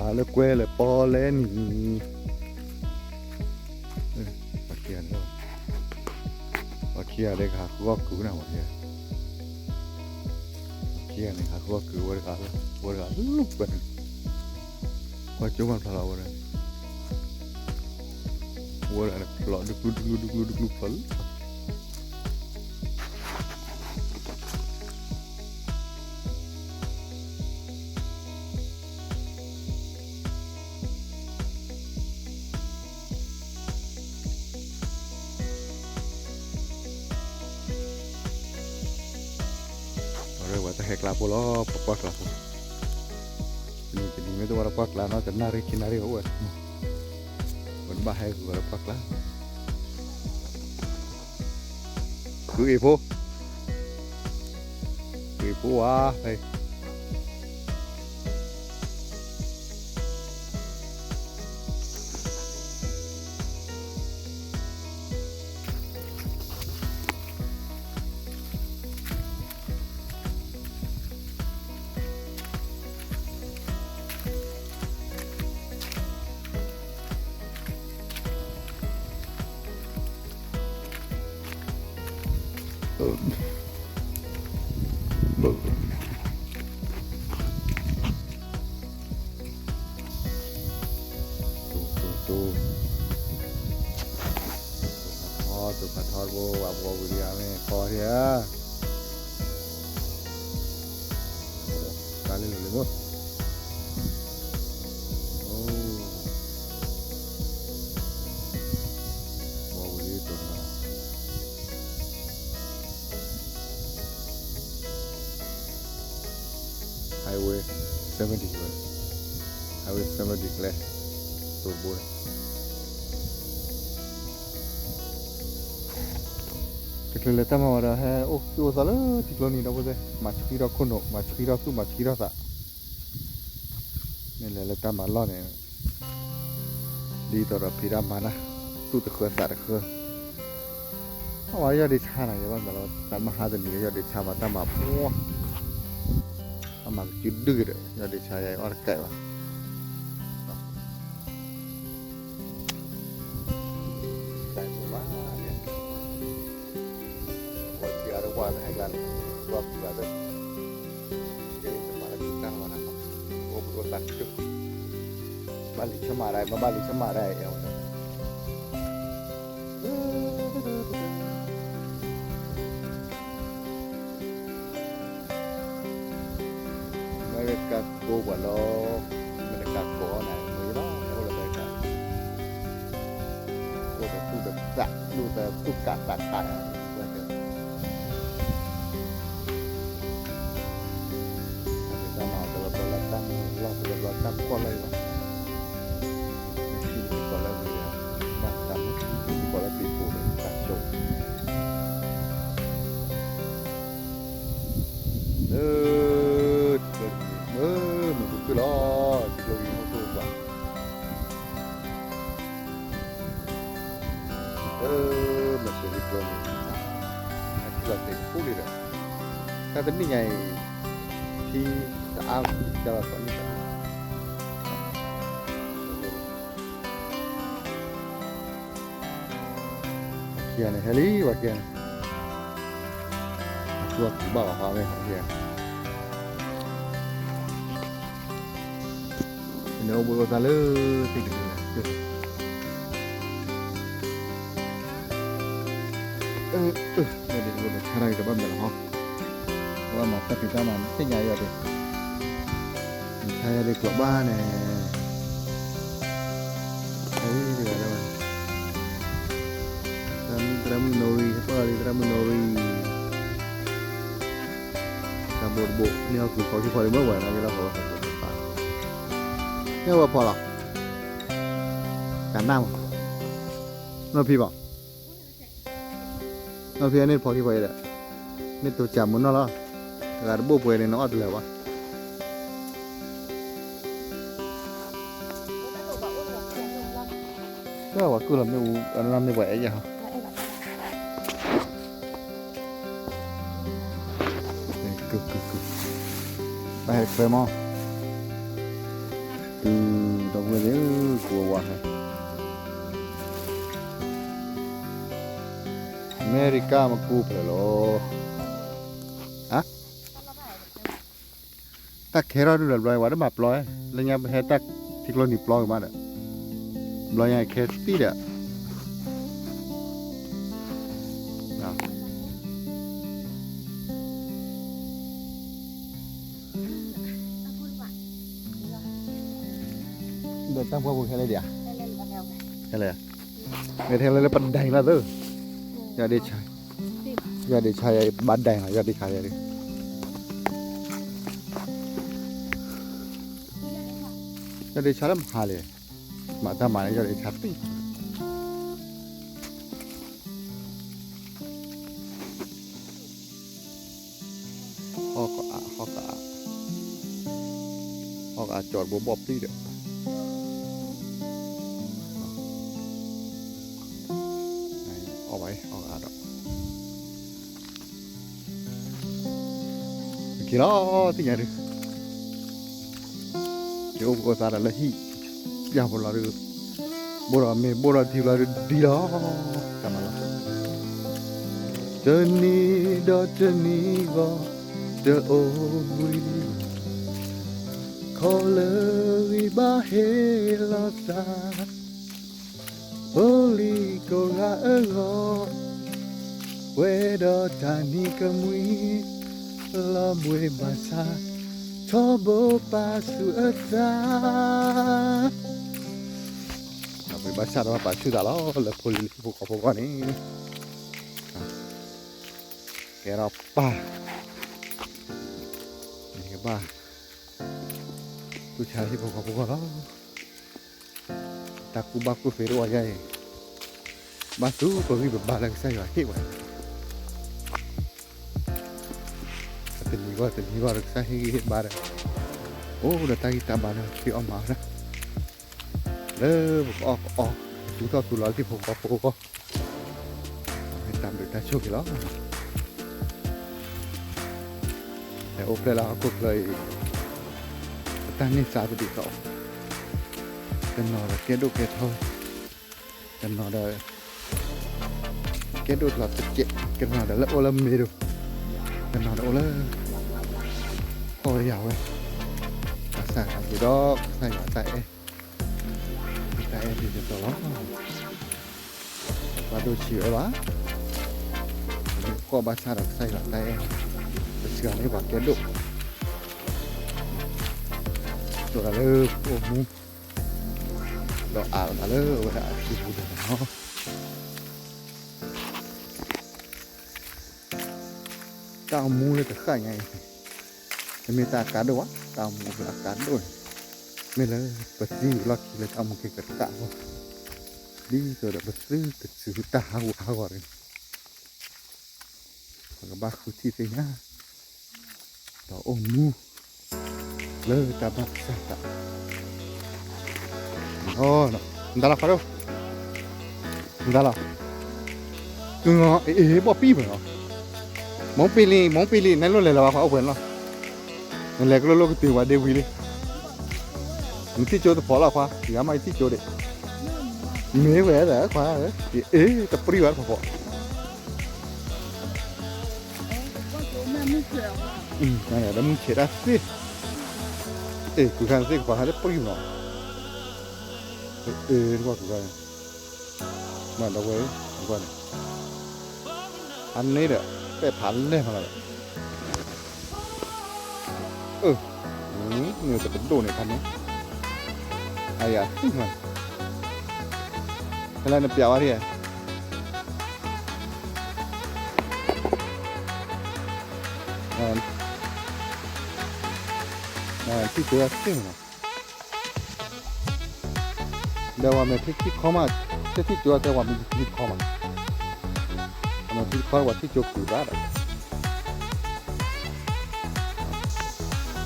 ဟးလၢကွဲလဲၣ်ပီလဲၣ်နံၤ, ပှၤခံဂၤန့ၣ်, ပှၤခံဂၤဒဲးကဟးဃုအီၣ်ကုၤနၤ, ပှၤခံဂၤ, ပှၤခံဂၤန့ၣ် ဟးဃုအီၣ်ကုၤဝဲတဂၤ, ဝဲတဂၤလၢကွဲန့ၣ်, ကွၢ်ကၠိမးဖျါလီၤဝဲဒၣ်, ဝဲတဂၤန့ၣ်ဖျိးဒူၣ်ကျူဒူၣ်ကျူဒူၣ်ကျူဒူၣ်ကျူဖျိးလၢ အဝဲတဟဲကျါဖိလီၤ, ပကွၢ်ကျါဖိ, တနံၤတနံၤမ့ၢ်တဝဲလၢကွၢ်ကျါနီၤ တနၣ်ရံၣ်ခံနၣ်ရံၣ်အိၣ်ဝဲ, ပတဘၣ်ဟဲဂုၤလၢကွၢ်ကျါ, ဃုအ့ၣ်ဖိ, ဃုအ့ၣ်ဖိဝါဖဲ တိၢ်တိၢ်တိၢ်, တိၢ်ဖးထီ တိၢ်ဖးထီတဘိ ဝဲဘီဝံၤလံဧါ မ့ၢ်ကီထံဧါ, တၢ်လၢလၢလၢမ့ၢ်, အိ, ဘီဝံၤလံတိၢ်ဖး Highway seventy ဝဲ, Highway seventy ကျဲ, တိၢ်တဘိန့ၣ်, တချုးလဲၤတၢ်မၤဝဲဒီး ဟဲအိၣ်သူၣ်အိၣ်သးလၢထံကျိနံၤဒီပုၢ်ဝဲၢ်, မၤဆှံထီၣ်ခိၣ်နူာ် မၤဆှံထီၣ်သူၣ်မၤဆှံထီၣ်သး, မ့ၢ်လဲၤလၢတၢ်မၤလီၢ်န့ၣ် ဒ်သိးဒီးဖံးတၢ်မၤနၢ်, သူၣ်တဃၢသးတဃၢ, အဝဲယီၢ်ဒ့ဆါနၤ ယဘၣ်မၤလီၤ တၢ်မဟါတနံၤ ယီၢ်ဒ့ဆါမၤတၢ်မၤပှီၢ်, အမၤကစုဒုၣ်ကဒီး ယီၢ်ဒ့ဆါယအီၣ်တကဲဘၣ်, တၢ်မၤဘၣ်န့ၣ် ပှၤစံးအါတဝၢ်လၢဟဲကျါန့ၣ် ပှၤကူၤဘၣ်သ့ၣ် ကဲတမၤလၢကူၤတၢ်မၤနၤ, အိၣ်ဘှံးအိၣ်သါကၠိ, ဘၣ်လံၤဆၢမၤဒၣ်အံၤ မ့ၢ်ဘၣ်လံၤဆၢမၤဒၣ်အံၤ အဲၣ်ဝဲဒၣ်, မ့ၢ်ကကိးပှၤလီၤ, မ့ၢ်တကကိးနၤ မ့ၢ်ယဘၣ် အိၣ်လၢတၢ်ကါ အိၣ်ဒီးသူၣ်ဒီးသး ဒိၣ်ဒီးသူၣ်ကးသးကး, တၢ်မၤတဘျီဘျီလၢတၢ်မုာ်လီၢ် တဘျီဘျီတၢ်ကွၢ်လၢအံၤဘၣ်, ထံကီၢ်လၢအံၤ ဘၣ်တၢ်မုာ် ထံကီၢ်လၢပံၤပူၤဒီးတၢ်ကၠိ လၢ ထံကျိနံၤ မ့ၢ်မုာ်ကတုၢ်လီၤ, ထံကျိနံၤအိၣ်ဆိၣ်ပှၤ လၢ မ့ၢ်စ့ၢ်ထံကျိနံၤ အထံလီၤသ့ၣ်တဖူလံဒီး တၢ်တနံၣ်ညါအံၤ ထံတအါ ကၢ်လီၤသီနံၣ်တနံၣ် ပှၤခံဂၤန့ၣ် ဟဲလံ ပှၤခံဂၤန့ၣ် အသူအကံၢ်ဘၣ်အီၤဟီမ့ၢ်ဟီခံဂၤ န့ၣ်အိၣ်ဘှံးအိၣ်သါလၢသ့ၣ်ကဒုန့ၣ် အၢ အၢ မ့ၢ်ဒ်တဘိန့ၣ် ဆါတၢ်ဂ့ၤတဘၣ်မဲာ်လီၤဟီ ဝဲမၤတၢ်ဖံးတၢ်မၤသ့ၣ်ညါယီၤဒ့ၣ် ဆါယီၤဒ့ၣ်ကျိးဘၣ်န့ၣ် ဟဲလံတဂၤလၢဝဲ သရၣ်မုၣ် သရၣ်မုၣ်နိရံ ဟဲပၢၢ်လံ သရၣ်မုၣ်နိရံ တၢ်ဘိတဘိ န့ၢ်ဟီၣ်ကွံာ်ဖီခံဖီလံ မ့ၢ်ဝဲနီၢ်က့လီၤ ဖီဖီဖီဖီ န့ၢ်ဝဲဖီလီၤ တၢ်နၢ်မး နီၢ်ဖံဘၣ် နီၢ်ဖံန့ၣ်ဖီခံဖီအံၤဒီး မ့ၢ်တိစၢ်မုၢ်နီၢ်လီၤ တဂၤတဘိၣ်ပှဲၤန့ၣ် နအီၣ်တလၢာ်ဘၣ် တၢ်ပှၤကူၣ်လီၤမ့ၣ်အူ အနီၢ်မ့ၢ်ပှၤအဲၣ်ယၤဟီ ကုၢ်ကုၢ်ကုၢ် ဘၣ်ဟဲတခွဲမး ဒီပုၢ်ဝဲၢ်သ့ၣ်ဧၢ, ကူအဝၤဟဲ, အမဲရကၤမ့ၢ်ကူဖျၢၣ်လီၤ. ဟါ, တၢ်ခဲထီၣ်ဒုလၢဘျီဝဲတဘၣ်ပျီ, လၢညါပဟဲတၢ်ထံကျိနံၤပျီကမၣ်ဒီး, ဘျီညါခဲသံဒီး ဒီးတၢ်ပှၢ်ပူၤခဲလၢာ်ဒံးဧါ, ခဲလၢာ်, မ့ၢ်ထဲလၢလၢပဒဲးလီၤသု, ယီၤဒ့ဆါ, ယီၤဒ့ဆါယၤဘၣ်ဒဲးလီၤ, ယီၤဒ့ဆါယၤဒ့, ယီၤဒ့ဆါလၢမဟါလဲၣ်, မၤတၢ်မၤလၢယီၤဒ့ဆါသံ ဟီၣ်ကအါ, ဟီၣ်ကအါ, ဟီၣ်ကအါကၠီတဘိဘီၣ်ပျံၤဒီး, အီၣ်ဘၣ်အီၣ်ကအါဒီး, က့ၤလီၤသ့ၣ်ညါဒုး, က့ၤအိၣ်ဘှံးအိၣ်သါဒီးလၢဟံၣ်, ပျၢ်ဖိလီၤဒုး, ဘိၣ်ဒီးမ့ၤဘိၣ်ဒီးထံလီၤဒုးဒ်လီၤ, တၢ်မၤလီၤ, တနံၤဒီးတနံၤဂီၢ်, တအိၣ်ဘှံး, ခီလၢဂံၢ်ဘါဟ့ၣ်လီၤသး, ဖိလံၤကိးဂၤအဂီၢ်, ပှဲၤဒီးတၢ်နံၤကမှံ, လီၤဘှံးဘၣ်ဆၣ်, ထီဘိပာ်ဆူၣ်အသး, လီၤဘှံးဘၣ်ဆၣ်ဒီးပာ်ဆူၣ်သးလီၤ, လၢဖိလံၤဟံၣ်ဖိဃီဖိဂီၢ်န့ၣ်, ကဲထီၣ်ပၢ်, ကဘၣ်, တူၢ်ဆါဟံၣ်ဖိဃီဖိဂီၢ်လီၤ. တၢ်ကူၣ်ဘၣ်ကူၣ်သ့တအိၣ်ယါအံၤ, ဘၣ်ဆူပဂံၢ်ပဘါလၢကစၢ်ယွၤဟ့ၣ်ဝဲ, တနံၤဂီၢ်တနံၤဂီၢ်ဒီးကစၢ်ဟ့ၣ်ဂံၢ်ဟ့ၣ်ဘါဒီး, အိၣ်ဒီးတၢ်ဂံၢ်တၢ်ဘါလၢဖံးအီၣ်မၤအီၣ်ဒၣ်, လၢပကအီၣ်ကအီ, သူၣ်ထီၣ်သူလီၤလၢဟံၣ်ဖိဃီဖိဂီၢ်, မ့ၢ်တၢ်ဘျုးတၢ်ဆိၣ်ဂ့ၤလီၤ. ဟဲအိၣ်ဖျဲၣ်လၢဟီၣ်ခိၣ်ချၢအံၤ, ပတၢ်န့ၢ်သါတဒ်သိး, တနီၤဒီးကဲဒိၣ်ကဲထီ, တနီၤဒီး ကဲဒိၣ်လီၤတကဲး, တနီၤဒီးလၢအိၣ်လၢမ့ၢ်ဒိၣ်, တနီၤဒီးအိၣ်လၢ ကီၢ်ဝဲယၤဝဲ, ဘၣ်ဆၣ်သနာ်က့ဒီး ကစၢ်ယွၤအတၢ်အဲၣ်, အတၢ်အဲၣ်ဒ်သိးသိးလီၤ. ပှၤဒိၣ်ဆံးဝဲဘၣ်, ပမ့ၢ်ကီၢ်ဘၣ်ဆၣ်ဒီးကစၢ်ယွၤအတၢ်အဲၣ်, ပစှၤန့ၢ်ပှၤကဲဒိၣ်, ဒိၣ်ဒၣ်လၢပအိၣ်မူ, ဒီးအးလီၤသးလၢအဝဲဒၣ်အစုပူၤန့ၣ်လီၤ. တၢ်အိၣ်မူလၢတဃၣ်ညါအံၤ, တမ့ၢ်တၢ်အကါဒိၣ်ဘၣ်, တၢ်အိၣ်မူလၢအကါဒိၣ်န့ၣ်, မ့ၢ်လၢပသံဝံၤလီၢ်ခံလၢတၢ်အိၣ်မူက့ၤကတဃၣ်အဂီၢ်, ဒ်သိးဒီးပသုတတုၤတၢ်ဟးဂူာ်ဟးဂီၤန့ၣ်, ပကဘၣ်ဃုထံၣ်သ့ၣ်ညါ, ဒီးအိၣ်မူ လၢတၢ်ဘၣ်ကစၢ်သး, နတၢ်လီၤခွါဒိၣ်, နတၢ်လီၤ, အ့ၣ် ဘီၣ်ပံၣ်မးနီၤ, မုၢ်ပ့ၤလံ မုၢ်ပ့ၤလံ နလိၣ်လဲၤလီၤဘၣ်ခွါအိၣ်ပှဲၤနီၤ, နလဲၤကလိၣ်လိၣ်ကတုၤဝဲဒ့ဝံၤလံ, နထံၣ်ကၠိတဖီလီၤခွါ, ယၤမ့ၢ်ယထံၣ်ကၠိဒံး, မ့ၢ်ဝဲဒၣ်ခွါ, အ့ၣ် တပြံၢ်ဝဲတဖီဖီ ဒီးမုၢ်ဆဲးတၢ်သ့, အ့ၣ် ကွံာ်ခါန့ၣ်သ့ၣ်ကပၤဟးတပြံၢ်နီၤ, အ့ၣ် ကွၢ်ကွံာ်ခါန့ၣ်, မ့ၢ်ဒီးဝဲ, ကွၢ်န့ၣ်, အန့ၣ်ဒီး ပဲာ်ဖးလဲၢ်မးလီၤဒီး, အၢ, မ့ၢ်တပဒိၣ်န့ၣ်ခါန့ၣ်, အယၤသ့ၣ်မး, ဖဲလၢနပျးဝဲဒၣ် ထံၣ်ကၠိသ့ၣ်မးနီၤ, ဒီးဝဲမ့ၢ်ထံၣ်ခီမး, တထံၣ်ကၠိတဲဝဲမ့ၢ်ထံၣ်ခီမး, အမ့ၢ်ထံၣ်ခီဝဲထံၣ်ကၠိကွံာ်ဘၣ်ဒီး,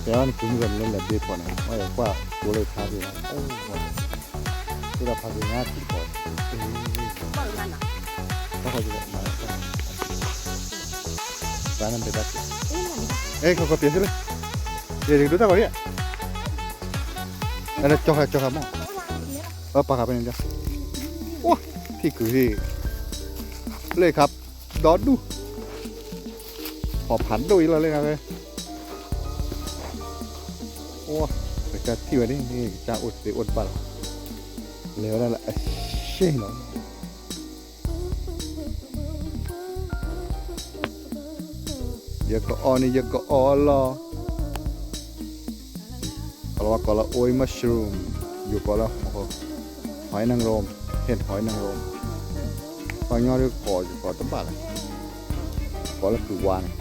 တဲဝဲနကုၤမုၢ်ဂီၤန့ၣ်လၢလဲၤဘ့ၣ်ဖီန့ၣ် ဝဲယကွၢ်ကၠိလၢဖးဂ့ၤ, အိၣ်ဒီးဖးဂ့ၤညါထံကီၢ်, တၢ်ခီကၠိ, တၢ်နဘဲတၢ်ကၠိ, အဲ ခီခီပျဲၢ်စ့ၢ်လၢ, ယဒိတၢ်ဂီၤလံ, အဲ ကၠီဃာ် ကၠီဃာ်မး, ပာ်ဃာ်ဖဲန့ၣ်, အိ ထံၣ်ကုၢ်ဟ့ၣ်, လၢခါ, ဒီဒူၣ်, ဖီၣ်ဖးဒိၣ်အံၤလီၤလၢနၤဝဲ, အိ ကစၢ်ထံၣ်ဝဲန့ၣ် ကစၢ်အိၣ်သ့အိၣ်တဘၣ်လီၤ, လဲၤဝဲဒၣ်လၢအရှ့လီၤ. ယကအီၣ်န့ၣ် ယကအီၣ်လီၤ. ကီၢ်လီၤဝဲကိးလၢ oil mushroom, ယိၤကိးလၢ หอยนางรม, เห็ดหอยนางรม, ပှၤကညီဒ်ကိး ယကိးတဘၣ်လၢၤ, ကိးလၢကုၢ်ဝါန့ၣ်,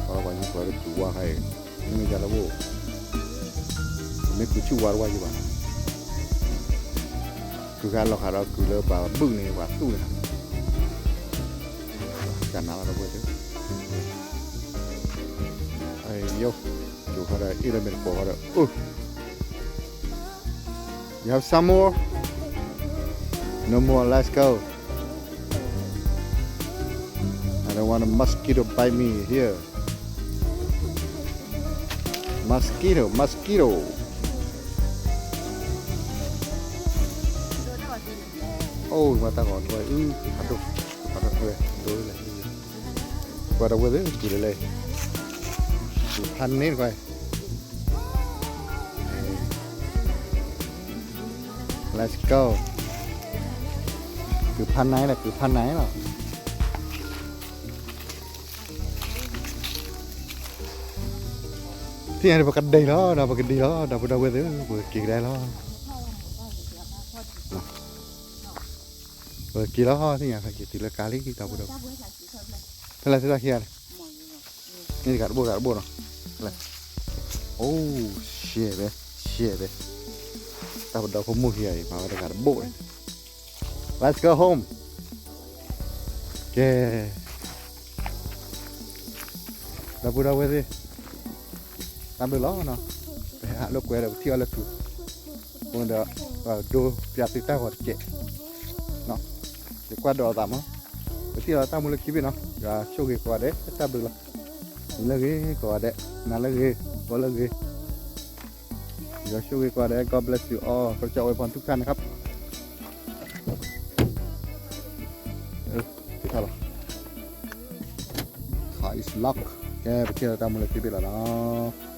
ပှၤကညီကိးလၢကုၢ်ဝါခါအံၤ, မ့မ့ၢ်ယၤလၢအိၣ်, မ့ၢ်ကုၢ်ဆူၣ်ဝါတဝါယံၤဘၣ်, ကုၢ်ခါလီၤခါဒီးကုၢ်လၢပှၤဘုၣ်န့ၣ် ပှၤသူၣ်န့ၣ်, ကနၤလီၤတဝဲသ့ၣ်, ယိၤ, ယိၤခါဒီးအ့ၣ်လၢမ့ၢ်တကိးခါဒီး, You have some more? No more, let's go. I don't want a mosquito bite me here. Mosquito, mosquito. အိၣ်မၤတၢ်ဂီၤထွဲအု, ဖးဒိၣ်, ဖးဒိၣ်ထွဲဒိၣ်လၢ, ကွၢ်ဒီးဝဲသ့ၣ် ကုၢ်လၢလဲၣ်, ကုၢ်ဖးန့ၣ်တခွါ, Let's go. ကုၢ်ဖးန့ၣ်လီၤ, ကုၢ်ဖးန့ၣ်လီၤ. ထံၣ်ညါဒီးပကဒံးလီၤ, ဒီးပကဒံးလီၤ, ဒီပုၢ်ဒီဝဲၢ်သ့ၣ်, ပကက့ၤကဒါလီၤ. ပက့ၤလီၤ, သ့ၣ်ညါ ပက့ၤတုၤလၢကါလံ, ဒီပုၢ်ဒီဝဲၢ်, ဖဲလဲၣ်သ့ၣ်တၢ်ခံဂၤန့ၣ်, န့ၣ်တဂၤတဘိၣ် တဂၤတဘိၣ်နီၤ, အိၣ်, ရှဲဘဲ, ရှဲဘဲ, တၢ်ပဒီဖိမုၣ်ခံဂၤအံၤ မၤဝဲတဂၤတဘိၣ်န့ၣ်, Let's go home. ကဲ, ဒီပုၢ်ဒီဝဲၢ်သ့ၣ်, တၢ်ဘျုးလီၤနီၤ, ပဟဲဟးလိာ်ကွဲဒီး ပထံၣ်အီၤလၢကုၢ်, အဃိဒီး ပဒိးပျးသုတၢ်ဂီၤတစဲး, ယကွၢ်ဒီးအသးမး, ပထံၣ်လီၤတၢ်မူလၢခံဘ့ၣ်နီၤ, ယွၤဆိၣ်ဂ့ၤကိးဂၤဒဲး, တၢ်ဘျုးလီၤ, နံၤလၢဂ့ၤကိးဂၤဒဲး, နၤလၢဂ့ၤ, ဂီၤလၢဂ့ၤ, ယွၤဆိၣ်ဂ့ၤကိးဂၤဒဲး, God bless you all, พระเจ้าอวยพรทุกท่านนะครับ. เออ เดี๋ยวถ้าเรา Car is locked. ကဲ ပထံၣ်လီၤတၢ်မူလၢခံဘ့ၣ်လီၤနီၤ.